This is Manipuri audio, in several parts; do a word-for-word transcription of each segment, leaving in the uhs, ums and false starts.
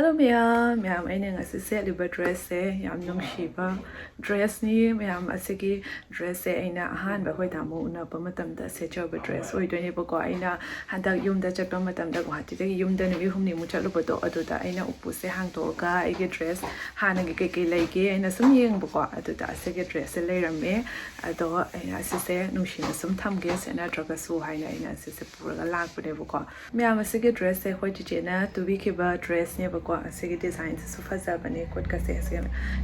Hello ꯃꯌꯥꯝ, ꯃꯌꯥꯝ, ꯑꯩꯅ ꯉꯁꯤ ꯁꯦꯠꯂꯤꯕ dress ꯁꯦ ꯌꯥꯝ ꯅꯨꯡꯁꯤꯕ dress ꯅꯤ꯫ ꯃꯌꯥꯝ, ꯑꯁꯤꯒꯤ dress ꯁꯦ ꯑꯩꯅ ꯑꯍꯥꯟꯕ ꯑꯩꯈꯣꯏ ꯇꯥꯃꯣ ꯎꯅꯕ ꯃꯇꯝꯗ ꯁꯦꯠꯆꯕ dress ꯑꯣꯏꯗꯣꯏꯅꯦꯕꯀꯣ꯫ ꯑꯩꯅ ꯍꯟꯗꯛ ꯌꯨꯝꯗ ꯆꯠꯄ ꯃꯇꯝꯗ, ꯒꯨꯋꯥꯍꯥꯇꯤꯗꯒꯤ ꯌꯨꯝꯗ ꯅꯨꯃꯤꯠ ꯍꯨꯝꯅꯤꯃꯨꯛ ꯆꯠꯂꯨꯕꯗꯣ, ꯑꯗꯨꯗ ꯑꯩꯅ ꯎꯄꯨꯁꯦ ꯍꯥꯡꯗꯣꯛꯑꯒ ꯑꯩꯒꯤ dress ꯍꯥꯟꯅꯒꯤ ꯀꯩꯀꯩ ꯂꯩꯒꯦ ꯑꯩꯅ ꯁꯨꯝ ꯌꯦꯡꯕꯀꯣ꯫ ꯑꯗꯨꯗ ꯑꯁꯤꯒꯤ dress ꯁꯦ ꯂꯩꯔꯝꯃꯦ꯫ ꯑꯗꯣ ꯑꯩꯅ ꯑꯁꯤꯁꯦ ꯅꯨꯡꯁꯤꯅ ꯁꯨꯝ ꯊꯝꯒꯦ, ꯁꯦꯠꯅꯗ꯭ꯔꯒꯁꯨ ꯍꯥꯏꯅ ꯑꯩꯅ ꯑꯁꯤꯁꯦ ꯄꯨꯔꯒ ꯂꯥꯛꯄꯅꯦꯕꯀꯣ꯫ ꯃꯌꯥꯝ, ꯑꯁꯤꯒꯤ dress ꯁꯦ ꯑꯩꯈꯣꯏ ꯆꯤꯆꯦꯅ ꯇꯨꯕꯤꯈꯤꯕ dress ꯅꯦꯕꯀꯣ꯫ ꯑꯁꯤꯒꯤ design ꯁꯤꯁꯨ ꯐꯖꯕꯅꯦ꯫ ꯈꯨꯠꯀꯁꯦ ꯑꯁꯤ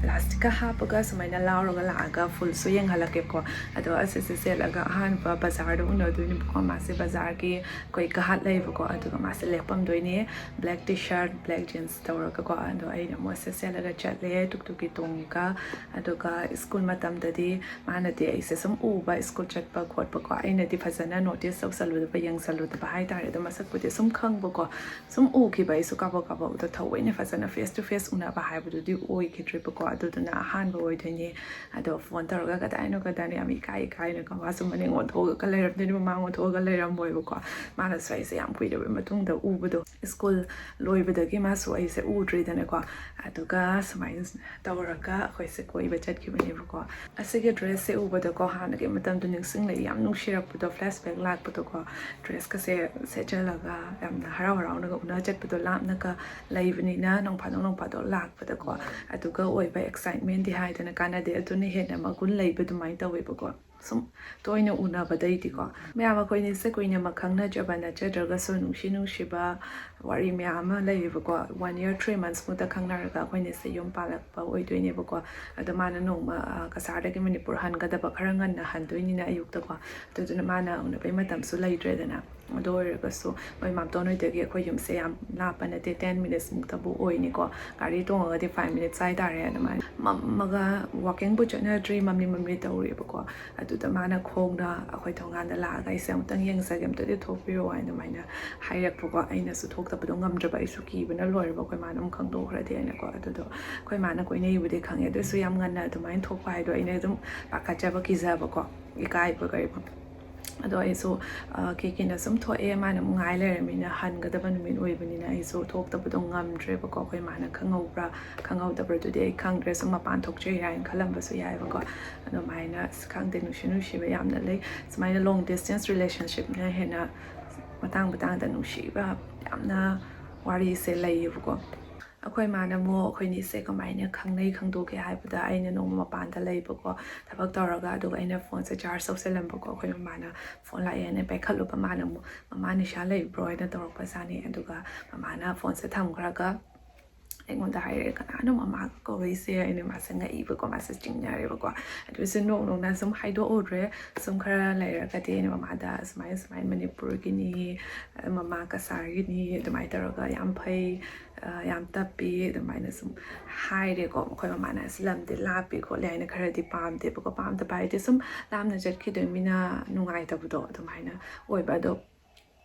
elastic ꯀ ꯍꯥꯞꯄꯒ ꯁꯨꯃꯥꯏꯅ ꯂꯥꯎꯔꯒ ꯂꯥꯛꯑꯒ full ꯁꯨ ꯌꯦꯡꯍꯜꯂꯛꯀꯦꯀꯣ꯫ ꯑꯗꯣ ꯑꯁꯤꯁꯦ ꯁꯦꯠꯂꯒ ꯑꯍꯥꯟꯕ ꯕꯖꯥꯔꯗ ꯎꯅꯗꯣꯏꯅꯦꯕꯀꯣ꯫ ꯃꯥꯁꯦ ꯕꯖꯥꯔꯒꯤ ꯑꯩꯈꯣꯏ ꯒꯍꯥꯠ ꯂꯩꯕꯀꯣ, ꯑꯗꯨꯒ ꯃꯥꯁꯦ ꯂꯦꯞꯄꯝꯗꯣꯏꯅꯦ꯫ Black T-shirt, black jeans ꯇꯧꯔꯒꯀꯣ꯫ ꯑꯗꯣ ꯑꯩꯅ ꯑꯃꯨꯛ ꯑꯁꯤ ꯁꯦꯠꯂꯒ ꯆꯠꯂꯦ ꯇꯨꯛꯇꯨꯛꯀꯤ ꯇꯣꯡꯉꯒ꯫ ꯑꯗꯨꯒ school ꯃꯇꯝꯗꯗꯤ ꯃꯥꯅꯗꯤ ꯑꯩꯁꯦ ꯁꯨꯝ ꯎꯕ, school ꯆꯠꯄ ꯈꯣꯠꯄꯀꯣ, ꯑꯩꯅꯗꯤ ꯐꯖꯅ notice ꯇꯧꯁꯜꯂꯨꯗꯕ, ꯌꯦꯡꯁꯜꯂꯨꯗꯕ ꯍꯥꯏꯇꯥꯔꯦ꯫ ꯑꯗꯣ ꯃꯁꯛꯄꯨꯗꯤ ꯁꯨꯝ ꯈꯪꯕꯀꯣ, ꯁꯨꯝ ꯎꯈꯤꯕ, ꯑꯩꯁꯨ ꯀꯥꯕꯛ ꯀꯥꯕꯛ꯫ ꯑꯗꯣ ꯊꯑꯣꯏꯅ ꯐꯖꯅ face to face ꯎꯅꯕ ꯍꯥꯏꯕꯗꯨꯗꯤ ꯑꯣꯏꯈꯤꯗ꯭ꯔꯤꯕꯀꯣ꯫ ꯑꯗꯨꯗꯨꯅ ꯑꯍꯥꯟꯕ ꯑꯣꯏꯗꯣꯏꯅꯦ꯫ ꯑꯗꯣ phone ꯇꯧꯔꯒ ꯀꯗꯥꯏꯅꯣ ꯀꯗꯥꯏꯅꯣ ꯌꯥꯝ ꯏꯀꯥꯏ ꯏꯀꯥꯏꯅꯀꯣ꯫ ꯃꯥꯁꯨ ꯃꯅꯤꯡ ꯑꯣꯟꯊꯣꯛꯑꯒ ꯂꯩꯔꯝꯗꯣꯏꯅꯦ, ꯃꯃꯥꯡ ꯑꯣꯟꯊꯣꯛꯑꯒ ꯂꯩꯔꯝꯃꯣꯏꯕꯀꯣ꯫ ꯃꯥꯅꯁꯨ ꯑꯩꯁꯦ ꯌꯥꯝ ꯀꯨꯏꯔꯕ ꯃꯇꯨꯡꯗ ꯎꯕꯗꯣ, school ꯂꯣꯏꯕꯗꯒꯤ ꯃꯥꯁꯨ ꯑꯩꯁꯦ ꯎꯗ꯭ꯔꯤꯗꯅꯀꯣ꯫ ꯑꯗꯨꯒ ꯁꯨꯃꯥꯏꯅ ꯇꯧꯔꯒ ꯑꯩꯈꯣꯏꯁꯦ ꯀꯣꯏꯕ ꯆꯠꯈꯤꯕꯅꯦꯕꯀꯣ꯫ ꯑꯁꯤꯒꯤ dress ꯁꯦ ꯎꯕꯗꯀꯣ, ꯍꯥꯟꯅꯒꯤ ꯃꯇꯝꯗꯣ ꯅꯤꯡꯁꯤꯡꯂꯛꯏ, ꯌꯥꯝ ꯅꯨꯡꯁꯤꯔꯛꯄꯗꯣ, flashback ꯂꯥꯛꯄꯗꯣꯀꯣ꯫ Dress ꯀꯁꯦ ꯁꯦꯠꯆꯜꯂꯒ ꯌꯥꯝꯅ ꯍꯔꯥꯎ ꯍꯔꯥꯎꯅꯒ ꯎꯅ ꯆꯠꯄꯗꯣ, ꯂꯥꯞꯅꯒ ꯂꯩꯕꯅꯤꯅ ꯅꯣꯡ ꯐꯥꯗꯣꯛ ꯅꯣꯡ ꯐꯥꯗꯣꯛ ꯂꯥꯛꯄꯗꯀꯣ꯫ ꯑꯗꯨꯒ ꯑꯣꯏꯕ excitement ꯗꯤ ꯍꯥꯏꯗꯅ ꯀꯥꯟꯅꯗꯦ, ꯑꯗꯨꯅ ꯍꯦꯟꯅ ꯃꯒꯨꯟ ꯂꯩꯕ ꯑꯗꯨꯃꯥꯏꯅ ꯇꯧꯋꯦꯕꯀꯣ꯫ ꯁꯨꯝ ꯇꯣꯏꯅ ꯎꯅꯕꯗꯩꯗꯤꯀꯣ꯫ ꯃꯌꯥꯝ, ꯑꯩꯈꯣꯏꯅꯤꯁꯦ ꯀꯨꯏꯅꯃꯛ ꯈꯪꯅꯖꯕ ꯅꯠꯆꯗ꯭ꯔꯒꯁꯨ ꯅꯨꯡꯁꯤ ꯅꯨꯡꯁꯤꯕ ꯋꯥꯔꯤ ꯃꯌꯥꯝ ꯑꯃ ꯂꯩꯌꯦꯕꯀꯣ꯫ One year three months ꯃꯨꯛꯇ ꯈꯪꯅꯔꯒ ꯑꯩꯈꯣꯏꯅꯤꯁꯦ ꯌꯨꯝ ꯄꯥꯜꯂꯛꯄ ꯑꯣꯏꯗꯣꯏꯅꯦꯕꯀꯣ꯫ ꯑꯗꯣ ꯃꯥꯅ ꯅꯣꯡꯃ, ꯑ, ꯀꯁꯥꯔꯗꯒꯤ ꯃꯅꯤꯄꯨꯔ ꯍꯟꯒꯗꯕ, ꯈꯔ ꯉꯟꯅ ꯍꯟꯗꯣꯏꯅꯤꯅ ꯑꯌꯨꯛꯇꯀꯣ꯫ ꯑꯗꯨꯗꯨꯅ ꯃꯥꯅ ꯎꯅꯕꯩ ꯃꯇꯝꯁꯨ ꯂꯩꯇ꯭ꯔꯦꯗꯅ꯫ ꯑꯗꯨ ꯑꯣꯏꯔꯒꯁꯨ ꯃꯣꯏ ꯃꯥꯝꯇꯣꯟ ꯍꯣꯏꯗꯒꯤ ꯑꯩꯈꯣꯏ ꯌꯨꯝꯁꯦ ꯌꯥꯝ ꯂꯥꯞꯄ ꯅꯠꯇꯦ, ten minutes ꯃꯨꯛꯇꯕꯨ ꯑꯣꯏꯅꯤꯀꯣ꯫ ꯒꯥꯔꯤ ꯇꯣꯡꯉꯒꯗꯤ five minutes ꯍꯥꯏꯇꯥꯔꯦ꯫ ꯑꯗꯨꯃꯥꯏꯅ ꯃꯝꯃꯒ, walking ꯕꯨ ꯆꯠꯅꯗ꯭ꯔꯤ, ꯃꯝꯂꯤ ꯃꯝꯂꯤ ꯇꯧꯔꯤꯕꯀꯣ꯫ ꯑꯗꯨꯗ ꯃꯥꯅ ꯈꯣꯡꯅ ꯑꯩꯈꯣꯏ ꯊꯣꯡꯒꯥꯟꯗ ꯂꯥꯛꯑꯒ, "ꯑꯩꯁꯦ ꯑꯃꯨꯛꯇꯪ ꯌꯦꯡꯖꯒꯦ, ꯑꯝꯇꯗꯤ ꯊꯣꯛꯄꯤꯔꯛꯑꯣ" ꯍꯥꯏꯅ ꯑꯗꯨꯃꯥꯏꯅ ꯍꯥꯏꯔꯛꯄꯀꯣ꯫ ꯑꯩꯅꯁꯨ ꯊꯣꯛꯇꯕꯗꯣ ꯉꯝꯗ꯭ꯔꯕ, ꯑꯩꯁꯨ ꯀꯤꯕꯅ ꯂꯣꯏꯔꯕ, ꯑꯩꯈꯣꯏ ꯃꯥꯅ ꯑꯃꯨꯛ ꯈꯪꯗꯣꯛꯈ꯭ꯔꯗꯤ ꯍꯥꯏꯅꯀꯣ꯫ ꯑꯗꯨꯗꯣ ꯑꯩꯈꯣꯏ ꯃꯥꯅ ꯀꯣꯏꯅꯩꯕꯨꯗꯤ ꯈꯪꯉꯦ, ꯑꯗꯨ ꯑꯣꯏꯁꯨ ꯌꯥꯝ ꯉꯟꯅ ꯑꯗꯨꯃꯥꯏꯅ ꯊꯣꯛꯄ ꯍꯥꯏꯗꯣ ꯑꯩꯅ ꯑꯗꯨꯝ ꯄꯥꯈꯠꯆꯕ, ꯀꯤꯖꯕꯀꯣ, ꯏꯀꯥꯏꯕ ꯀꯩꯕ꯫ ꯑꯗꯣ ꯑꯩꯁꯨ ꯀꯦ ꯀꯦꯅ ꯁꯨꯝ ꯊꯣꯛꯑꯦ, ꯃꯥꯅ ꯑꯃꯨꯛ ꯉꯥꯏ ꯂꯩꯔꯝꯃꯤꯅ ꯍꯟꯒꯗꯕ ꯅꯨꯃꯤꯠ ꯑꯣꯏꯕꯅꯤꯅ ꯑꯩꯁꯨ ꯊꯣꯛꯇꯕꯗꯣ ꯉꯝꯗ꯭ꯔꯦꯕꯀꯣ꯫ ꯑꯩꯈꯣꯏ ꯃꯥꯅ ꯈꯪꯍꯧꯕ꯭ꯔꯥ ꯈꯪꯍꯧꯗꯕ꯭ꯔꯥꯗꯨꯗꯤ ꯑꯩ ꯈꯪꯗ꯭ꯔꯦ, ꯁꯨꯝ ꯃꯄꯥꯟ ꯊꯣꯛꯆꯩꯔꯥ ꯍꯥꯏꯅ ꯈꯜꯂꯝꯕꯁꯨ ꯌꯥꯏꯑꯕꯀꯣ꯫ ꯑꯗꯨꯃꯥꯏꯅ ꯑꯁ ꯈꯪꯗꯦ, ꯅꯨꯡꯁꯤ ꯅꯨꯡꯁꯤꯕ ꯌꯥꯝꯅ ꯂꯩ꯫ ꯁꯨꯃꯥꯏꯅ long distance relationshipꯅ ꯍꯦꯟꯅ ꯃꯇꯥꯡ ꯃꯇꯥꯡꯗ ꯅꯨꯡꯁꯤꯕ ꯌꯥꯝꯅ ꯋꯥꯔꯤꯁꯦ ꯂꯩꯌꯦꯕꯀꯣ꯫ ꯑꯩꯈꯣꯏ ꯃꯥꯅ ꯑꯃꯨꯛ ꯑꯩꯈꯣꯏꯅꯤꯁꯦ ꯀꯃꯥꯏꯅ ꯈꯪꯅꯩ ꯈꯪꯗꯣꯛꯀꯦ ꯍꯥꯏꯕꯗ, ꯑꯩꯅ ꯅꯣꯡꯃ ꯃꯄꯥꯟꯗ ꯂꯩꯕꯀꯣ, ꯊꯕꯛ ꯇꯧꯔꯒ, ꯑꯗꯨꯒ ꯑꯩꯅ ꯐꯣꯟꯁꯦ ꯆꯥꯔꯖ ꯇꯧꯁꯜꯂꯝꯕꯀꯣ꯫ ꯑꯩꯈꯣꯏ ꯃꯃꯥꯅ ꯐꯣꯟ ꯂꯥꯛꯑꯦꯅ ꯄꯥꯏꯈꯠꯂꯨꯕ, ꯃꯥꯅ ꯑꯃꯨꯛ "ꯃꯃꯥ ꯅꯤꯁꯥ ꯂꯩꯕ꯭ꯔꯣ?" ꯍꯥꯏꯅ ꯇꯧꯔꯛꯄꯖꯥꯠꯅꯤ꯫ ꯑꯗꯨꯒ ꯃꯃꯥꯅ ꯐꯣꯟꯁꯦ ꯊꯝꯈ꯭ꯔꯒ ꯑꯩꯉꯣꯟꯗ ꯍꯥꯏꯔꯛꯑꯦ, "ꯀꯅꯥꯅꯣ ꯃꯃꯥꯒ ꯀꯧꯔꯛꯏꯁꯦ?" ꯑꯩꯅ ꯃꯥꯁꯦ ꯉꯛꯏꯕꯀꯣ, ꯃꯥꯁꯦ ꯆꯤꯡꯅꯔꯦꯕꯀꯣ꯫ ꯑꯗꯨꯁꯨ ꯅꯣꯛ ꯅꯣꯛꯅ ꯁꯨꯝ ꯍꯥꯏꯗꯣꯛꯎꯗ꯭ꯔꯦ꯫ ꯁꯨꯝ ꯈꯔ ꯂꯩꯔꯒꯗꯤ ꯑꯩꯅ ꯃꯃꯥꯗ ꯁꯨꯃꯥꯏꯅ ꯁꯨꯃꯥꯏꯅ ꯃꯅꯤꯄꯨꯔꯒꯤꯅꯤ, ꯃꯃꯥ ꯀꯁꯥꯔꯒꯤꯅꯤ ꯑꯗꯨꯃꯥꯏꯅ ꯇꯧꯔꯒ ꯌꯥꯝ ꯐꯩ, ꯌꯥꯝ ꯇꯞꯄꯤ ꯑꯗꯨꯃꯥꯏꯅ ꯁꯨꯝ ꯍꯥꯏꯔꯦꯀꯣ꯫ ꯑꯩꯈꯣꯏ ꯃꯃꯥꯅ "ꯑꯁ ꯂꯝꯗꯤ ꯂꯥꯞꯄꯤ ꯈꯣꯠꯂꯤ" ꯍꯥꯏꯅ ꯈꯔꯗꯤ ꯄꯥꯝꯗꯦꯕꯀꯣ꯫ ꯄꯥꯝꯗꯕ ꯍꯥꯏꯗꯤ ꯁꯨꯝ ꯂꯥꯞꯅ ꯆꯠꯈꯤꯗꯣꯏ ꯃꯤꯅ ꯅꯨꯡꯉꯥꯏꯇꯕꯗꯣ ꯑꯗꯨꯃꯥꯏꯅ ꯑꯣꯏꯕ꯫ ꯑꯗꯣ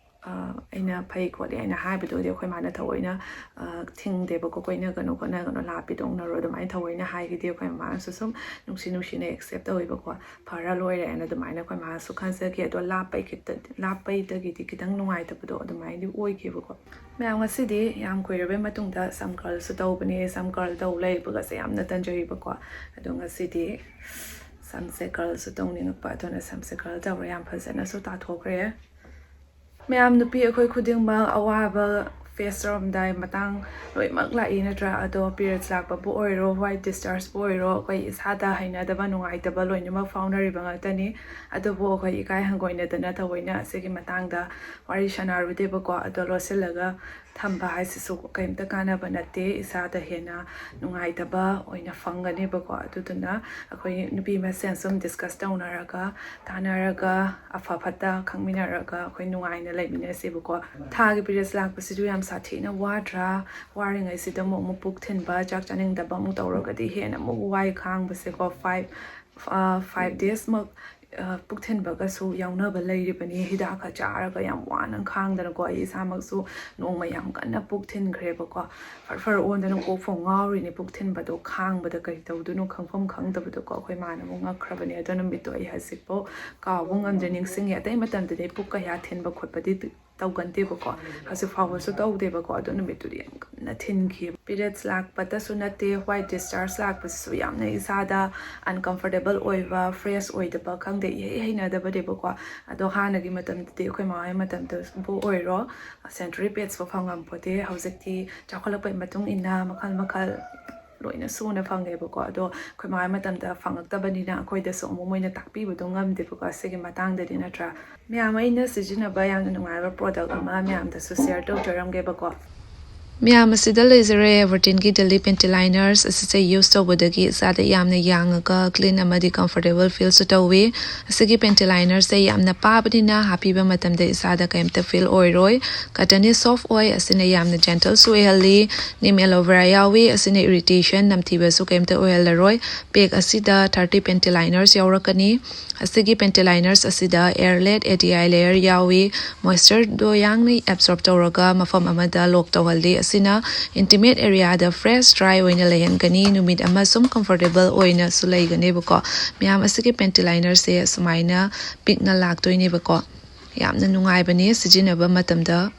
ꯑꯩꯅ ꯐꯩ ꯈꯣꯠꯂꯤ ꯍꯥꯏꯅ ꯍꯥꯏꯕꯗꯨꯗꯤ ꯑꯩꯈꯣꯏ ꯃꯥꯅ ꯊꯑꯣꯏꯅ ꯊꯤꯡꯗꯦꯕꯀꯣ꯫ "ꯀꯣꯏꯅꯒꯅꯨ ꯈꯣꯠꯅꯒꯅꯨ, ꯂꯥꯞꯄꯤꯗ ꯎꯅꯔꯣ" ꯑꯗꯨꯃꯥꯏꯅ ꯊꯑꯣꯏꯅ ꯍꯥꯏꯈꯤꯗꯦ꯫ ꯑꯩꯈꯣꯏ ꯃꯃꯥꯅꯁꯨ ꯁꯨꯝ ꯅꯨꯡꯁꯤ ꯅꯨꯡꯁꯤꯅ ꯑꯦꯛꯁꯦꯞ ꯇꯧꯋꯦꯕꯀꯣ꯫ ꯐꯔ ꯂꯣꯏꯔꯦꯅ ꯑꯗꯨꯃꯥꯏꯅ ꯑꯩꯈꯣꯏ ꯃꯥꯁꯨ ꯈꯟꯖꯈꯤ꯫ ꯑꯗꯣ ꯂꯥꯞꯄꯩ ꯈꯤꯇ-, ꯂꯥꯞꯄꯩꯗꯒꯤꯗꯤ ꯈꯤꯇꯪ ꯅꯨꯡꯉꯥꯏꯇꯕꯗꯣ ꯑꯗꯨꯃꯥꯏꯅꯗꯤ ꯑꯣꯏꯈꯤꯕꯀꯣ꯫ ꯃꯌꯥꯝ, ꯉꯁꯤꯗꯤ ꯌꯥꯝ ꯀꯨꯏꯔꯕꯩ ꯃꯇꯨꯡꯗ ꯁꯝ ꯀꯔꯜꯁꯨ ꯇꯧꯕꯅꯦ꯫ ꯁꯝ ꯀꯔꯜ ꯇꯧ ꯂꯩꯕꯒꯁꯦ ꯌꯥꯝꯅ ꯇꯟꯖꯩꯕꯀꯣ꯫ ꯑꯗꯣ ꯉꯁꯤꯗꯤ ꯁꯝꯁꯦ ꯀꯔꯜꯁꯨ ꯇꯧꯅꯤꯡꯉꯛꯄ, ꯑꯗꯨꯅ ꯁꯝꯁꯦ ꯀꯔꯜ ꯇꯧꯔꯦ꯫ ꯌꯥꯝ ꯐꯖꯅꯁꯨ ꯇꯥꯊꯣꯛꯈ꯭ꯔꯦ꯫ ꯃꯌꯥꯝ, ꯅꯨꯄꯤ ꯑꯩꯈꯣꯏ ꯈꯨꯗꯤꯡꯃꯛ ꯑꯋꯥꯕ ꯐꯦꯁ ꯇꯧꯔꯝꯗꯥꯏ ꯃꯇꯥꯡ ꯂꯣꯏꯅꯃꯛ ꯂꯥꯛꯏ ꯅꯠꯇ꯭ꯔꯥ? ꯑꯗꯣ ꯄꯤꯔꯤꯌꯠꯁ ꯂꯥꯛꯄꯕꯨ ꯑꯣꯏꯔꯣ, ꯋꯥꯏꯠ ꯗꯤꯁꯆꯥꯔꯖꯄꯨ ꯑꯣꯏꯔꯣ, ꯑꯩꯈꯣꯏ ꯏꯁꯥꯗ ꯍꯩꯅꯗꯕ, ꯅꯨꯡꯉꯥꯏꯇꯕ ꯂꯣꯏꯅꯃꯛ ꯐꯥꯎꯅꯔꯤꯕ ꯉꯥꯛꯇꯅꯤ꯫ ꯑꯗꯨꯕꯨ ꯑꯩꯈꯣꯏ ꯏꯀꯥꯏ ꯍꯪꯒꯣꯏꯅꯗꯅ ꯊꯑꯣꯏꯅ ꯑꯁꯤꯒꯤ ꯃꯇꯥꯡꯗ ꯋꯥꯔꯤ ꯁꯥꯟꯅꯔꯨꯗꯦꯕꯀꯣ꯫ ꯑꯗꯣ ꯂꯣꯠꯁꯤꯜꯂꯒ ꯊꯝꯕ ꯍꯥꯏꯁꯤꯁꯨ ꯀꯔꯤꯝꯇ ꯀꯥꯟꯅꯕ ꯅꯠꯇꯦ, ꯏꯁꯥꯗ ꯍꯦꯟꯅ ꯅꯨꯡꯉꯥꯏꯇꯕ ꯑꯣꯏꯅ ꯐꯪꯒꯅꯦꯕꯀꯣ꯫ ꯑꯗꯨꯗꯨꯅ ꯑꯩꯈꯣꯏ ꯅꯨꯄꯤ ꯃꯁꯦꯟ ꯁꯨꯝ ꯗꯤꯁꯀꯁ ꯇꯧꯅꯔꯒ, ꯇꯥꯟꯅꯔꯒ, ꯑꯐ ꯐꯠꯇ ꯈꯪꯃꯤꯟꯅꯔꯒ ꯑꯩꯈꯣꯏ ꯅꯨꯡꯉꯥꯏꯅ ꯂꯩꯃꯤꯟꯅꯁꯦꯕꯀꯣ꯫ ꯊꯥꯒꯤ ꯄꯤꯔꯤꯌꯠꯁ ꯂꯥꯛꯄꯁꯤꯁꯨ ꯌꯥꯝ ꯁꯥꯊꯤꯅ ꯋꯥꯗ꯭ꯔꯥ? ꯋꯥꯔꯤꯉꯩꯁꯤꯗ ꯑꯃꯨꯛ, ꯑꯃꯨꯛ ꯄꯨꯛ ꯊꯤꯟꯕ, ꯆꯥꯛ ꯆꯥꯅꯤꯡꯗꯕ ꯑꯃꯨꯛ ꯇꯧꯔꯒꯗꯤ ꯍꯦꯟꯅ ꯑꯃꯨꯛ ꯋꯥꯏ ꯈꯥꯡꯕꯁꯦꯀꯣ꯫ ꯐꯥꯏꯚ, ꯐꯥꯏꯚ ꯗꯦꯖꯃꯛ ꯄꯨꯛ ꯊꯤꯟꯕꯒꯁꯨ ꯌꯥꯎꯅꯕ ꯂꯩꯔꯤꯕꯅꯤ꯫ ꯍꯤꯗꯥꯛꯀ ꯆꯥꯔꯒ ꯌꯥꯝ ꯋꯥꯅ ꯈꯥꯡꯗꯅꯀꯣ, ꯑꯩ ꯏꯁꯥꯃꯛꯁꯨ ꯅꯣꯡꯃ ꯌꯥꯝ ꯀꯟꯅ ꯄꯨꯛ ꯊꯤꯟꯈ꯭ꯔꯦꯕꯀꯣ꯫ ꯐꯔ ꯐꯔ ꯑꯣꯟꯗꯅ ꯀꯣꯛ ꯐꯥꯎ ꯉꯥꯎꯔꯤꯅꯦ꯫ ꯄꯨꯛ ꯊꯤꯟꯕꯗꯣ ꯈꯥꯡꯕꯗ ꯀꯔꯤ ꯇꯧꯗꯣꯏꯅꯣ ꯈꯪꯐꯝ ꯈꯪꯗꯕꯗꯣꯀꯣ꯫ ꯑꯩꯈꯣꯏ ꯃꯥꯅ ꯑꯃꯨꯛ ꯉꯛꯈ꯭ꯔꯕꯅꯦ꯫ ꯑꯗꯣ ꯅꯨꯃꯤꯠꯇꯣ ꯑꯩ ꯍꯧꯖꯤꯛꯐꯥꯎ ꯀꯥꯎꯕ ꯉꯝꯗ꯭ꯔꯦ, ꯅꯤꯡꯁꯤꯡꯉꯤ꯫ ꯑꯇꯩ ꯃꯇꯝꯗꯗꯤ ꯄꯨꯛ ꯀꯌꯥ ꯊꯤꯟꯕ ꯈꯣꯠꯄꯗꯤ ꯇꯧꯒꯟꯗꯦꯕꯀꯣ, ꯍꯧꯖꯤꯛ ꯐꯥꯎꯕꯁꯨ ꯇꯧꯗꯦꯕꯀꯣ꯫ ꯑꯗꯣ ꯅꯨꯃꯤꯠꯇꯨꯗꯤ ꯌꯥꯝ ꯀꯟꯅ ꯊꯤꯟꯈꯤ꯫ Periods ꯂꯥꯛꯄꯗꯁꯨ ꯅꯠꯇꯦ, white discharge ꯂꯥꯛꯄꯁꯤꯁꯨ ꯌꯥꯝꯅ ꯏꯁꯥꯗ uncomfortable ꯑꯣꯏꯕ, fresh ꯑꯣꯏꯗꯕ, ꯈꯪꯗꯦ, ꯏꯍꯩ ꯍꯩꯅꯗꯕꯅꯦꯕꯀꯣ꯫ ꯑꯗꯣ ꯍꯥꯟꯅꯒꯤ ꯃꯇꯝꯗꯗꯤ, ꯑꯩꯈꯣꯏ ꯃꯃꯥ ꯍꯣꯏ ꯃꯇꯝꯗꯕꯨ ꯑꯣꯏꯔꯣ, sanitary pads ꯐꯥꯎ ꯐꯪꯉꯝꯄꯣꯠꯇꯦ꯫ ꯍꯧꯖꯤꯛꯇꯤ ꯆꯥꯎꯈꯠꯂꯛꯄꯒꯤ ꯃꯇꯨꯡ ꯏꯟꯅ ꯃꯈꯜ ꯃꯈꯜ ꯂꯣꯏꯅ ꯁꯨꯅ ꯐꯪꯉꯦꯕꯀꯣ꯫ ꯑꯗꯣ ꯑꯩꯈꯣꯏ ꯃꯥ ꯍꯣꯏ ꯃꯇꯝꯗ ꯐꯪꯉꯛꯇꯕꯅꯤꯅ ꯑꯩꯈꯣꯏꯗꯁꯨ ꯑꯃꯨꯛ ꯃꯣꯏꯅ ꯇꯥꯛꯄꯤꯕꯗꯣ ꯉꯝꯗꯦꯕꯀꯣ, ꯁꯤꯒꯤ ꯃꯇꯥꯡꯗꯗꯤ, ꯅꯠꯇ꯭ꯔꯥ? ꯃꯌꯥꯝ, ꯑꯩꯅ ꯁꯤꯖꯤꯟꯅꯕ ꯌꯥꯝꯅ ꯅꯨꯡꯉꯥꯏꯕ product ꯑꯃ ꯃꯌꯥꯝꯗꯁꯨ share ꯇꯧꯖꯔꯝꯒꯦꯕꯀꯣ꯫ ꯃꯌꯥꯝ, ꯑꯁꯤꯗ ꯂꯩꯖꯔꯦ Everteenꯒꯤ Daily Panty Liners꯫ ꯑꯁꯤꯁꯦ use ꯇꯧꯕꯗꯒꯤ ꯏꯁꯥꯗ ꯌꯥꯝꯅ ꯌꯥꯡꯉꯒ clean ꯑꯃꯗꯤ comfortable feelꯁꯨ ꯇꯧꯋꯤ꯫ ꯑꯁꯤꯒꯤ panty linerꯁꯦ ꯌꯥꯝꯅ ꯄꯥꯕꯅꯤꯅ ꯍꯥꯞꯄꯤꯕ ꯃꯇꯝꯗ ꯏꯁꯥꯗ ꯀꯩꯝꯇ feel ꯑꯣꯏꯔꯣꯏ꯫ Cottonꯅꯤ, soft ꯑꯣꯏ, ꯑꯁꯤꯅ ꯌꯥꯝꯅ gentleꯁꯨ ꯑꯣꯏꯍꯜꯂꯤ꯫ Neem aloe vera ꯌꯥꯎꯏ, ꯑꯁꯤꯅ irritation, ꯅꯝꯊꯤꯕꯁꯨ ꯀꯩꯝꯇ ꯑꯣꯏꯍꯜꯂꯔꯣꯏ꯫ Pack ꯑꯁꯤꯗ thirty panty liners ꯌꯥꯎꯔꯛꯀꯅꯤ꯫ ꯑꯁꯤꯒꯤ panty liners ꯑꯁꯤꯗ airlaid ADI layer ꯌꯥꯎꯏ꯫ Moistureꯗꯣ ꯌꯥꯡꯅ absorb ꯇꯧꯔꯒ ꯃꯐꯝ ꯑꯃꯗ lock ꯇꯧꯍꯜꯂꯤ꯫ ꯑꯁꯤꯅ intimate areaꯗ fresh, dry ꯑꯣꯏꯅ ꯂꯩꯍꯟꯒꯅꯤ꯫ ꯅꯨꯃꯤꯠ ꯑꯃ ꯁꯨꯝ comfortable ꯑꯣꯏꯅꯁꯨ ꯂꯩꯒꯅꯦꯕꯀꯣ꯫ ꯃꯌꯥꯝ, ꯑꯁꯤꯒꯤ panty linerꯁꯦ ꯑꯁꯨꯃꯥꯏꯅ ꯄꯤꯛꯅ ꯂꯥꯛꯇꯣꯏꯅꯦꯕꯀꯣ꯫ ꯌꯥꯝꯅ ꯅꯨꯡꯉꯥꯏꯕꯅꯦ ꯁꯤꯖꯤꯟꯅꯕ ꯃꯇꯝꯗ꯫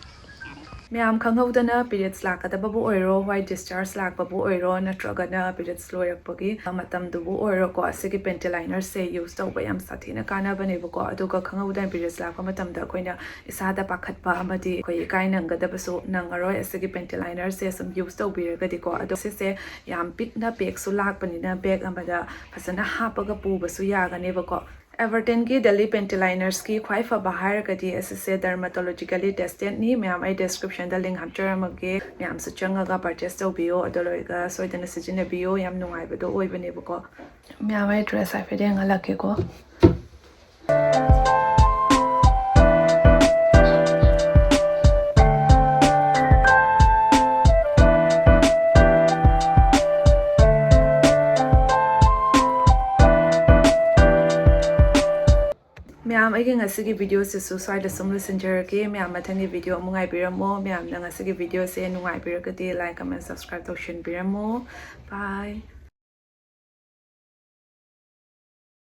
ꯃꯌꯥꯝ, ꯈꯪꯍꯧꯗꯅ periods ꯂꯥꯛꯀꯗꯕꯕꯨ ꯑꯣꯏꯔꯣ, white discharge ꯂꯥꯛꯄꯕꯨ ꯑꯣꯏꯔꯣ, ꯅꯠꯇ꯭ꯔꯒꯅ periods ꯂꯣꯏꯔꯛꯄꯒꯤ ꯃꯇꯝꯗꯨꯕꯨ ꯑꯣꯏꯔꯣꯀꯣ, ꯑꯁꯤꯒꯤ panty linerꯁꯦ use ꯇꯧꯕ ꯌꯥꯝ ꯁꯥꯊꯤꯅ ꯀꯥꯟꯅꯕꯅꯦꯕꯀꯣ꯫ ꯑꯗꯨꯒ ꯈꯪꯍꯧꯗꯅ periods ꯂꯥꯛꯄ ꯃꯇꯝꯗ ꯑꯩꯈꯣꯏꯅ ꯏꯁꯥꯗ ꯄꯥꯈꯠꯄ ꯑꯃꯗꯤ ꯑꯩꯈꯣꯏ ꯏꯀꯥꯏ ꯅꯪꯒꯗꯕꯁꯨ ꯅꯪꯉꯔꯣꯏ, ꯑꯁꯤꯒꯤ panty linerꯁꯦ ꯁꯨꯝ use ꯇꯧꯕꯤꯔꯒꯗꯤꯀꯣ꯫ ꯑꯗꯣ ꯁꯤꯁꯦ ꯌꯥꯝ ꯄꯤꯛꯅ packꯁꯨ ꯂꯥꯛꯄꯅꯤꯅ bag ꯑꯃꯗ ꯐꯖꯅ ꯍꯥꯞꯄꯒ ꯄꯨꯕꯁꯨ ꯌꯥꯒꯅꯦꯕꯀꯣ꯫ Everteenꯒꯤ Daily Panty Linersꯀꯤ ꯈ꯭ꯋꯥꯏ ꯐꯕ ꯍꯥꯏꯔꯒꯗꯤ ꯑꯁꯤꯁꯦ dermatologically testedꯅꯤ꯫ ꯃꯌꯥꯝ, ꯑꯩ descriptionꯗ link ꯍꯥꯞꯆꯔꯝꯃꯒꯦ, ꯃꯌꯥꯝꯁꯨ ꯆꯪꯉꯒ purchase ꯇꯧꯕꯤꯌꯣ꯫ ꯑꯗꯣ ꯂꯣꯏꯔꯒ ꯁꯣꯏꯗꯅ ꯁꯤꯖꯤꯟꯅꯕꯤꯌꯣ, ꯌꯥꯝ ꯅꯨꯡꯉꯥꯏꯕꯗꯣ ꯑꯣꯏꯕꯅꯦꯕꯀꯣ꯫ ꯃꯌꯥꯝ, ꯑꯩ dress ꯍꯥꯏꯐꯦꯠ ꯌꯦꯡꯍꯜꯂꯛꯀꯦꯀꯣ꯫ ꯃꯌꯥꯝ, ꯑꯩꯒꯤ ꯉꯁꯤꯒꯤ videoꯁꯤꯁꯨ ꯁ꯭ꯋꯥꯏꯗ ꯁꯨꯝ ꯂꯣꯏꯁꯤꯟꯖꯔꯒꯦ꯫ ꯃꯌꯥꯝ, ꯃꯊꯪꯒꯤ video ꯑꯃꯨꯛ ꯉꯥꯏꯕꯤꯔꯝꯃꯣ꯫ ꯃꯌꯥꯝꯅ ꯉꯁꯤꯒꯤ videoꯁꯦ ꯅꯨꯡꯉꯥꯏꯕꯤꯔꯒꯗꯤ like, comment, subscribe ꯇꯧꯁꯤꯟꯕꯤꯔꯝꯃꯣ꯫ Bye꯫